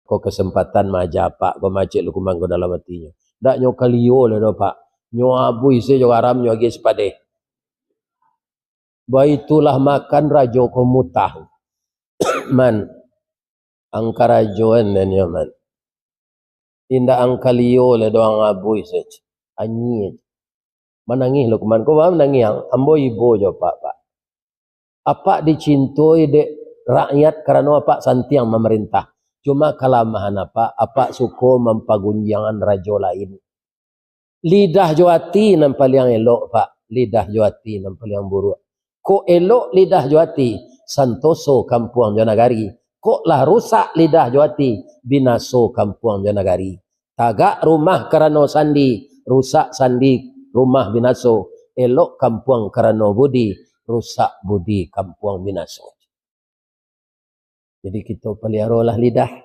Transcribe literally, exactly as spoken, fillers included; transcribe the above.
Ko kesempatan maaja Apak ko, Cik Lukman ko dalam atinyo. Ndak nyo kalio lai doh, Pak. Nyo abuih se jo garam nyo agiah sipadeh. Baitulah makan rajo ko mutah. Man, ang karajoan den yo, Man. Indak ang kalio lai doh, ang abuih se. Anyia. Manangih Lukman. Ko baa manangih ang? Ambo ibo jo Apak, Pak. Apak dicintoi dek rakyat karano Apak santiang mamarintah. Cuma kalamahan Apak, Apak suko mampagunjiangan rajo lain. Lidah jo ati nan paliang elok, Pak. Lidah jo ati nan paliang buruak. Kok elok lidah jo ati, santoso kampuang jo nagari. Kok lah rusak lidah jo ati, binaso kampuang jo nagari. Tagak rumah karano sandi, rusak sandi, rumah binaso. Elok kampuang karano budi, rusak budi, kampuang binaso. Jadi, kito paliarolah lidah.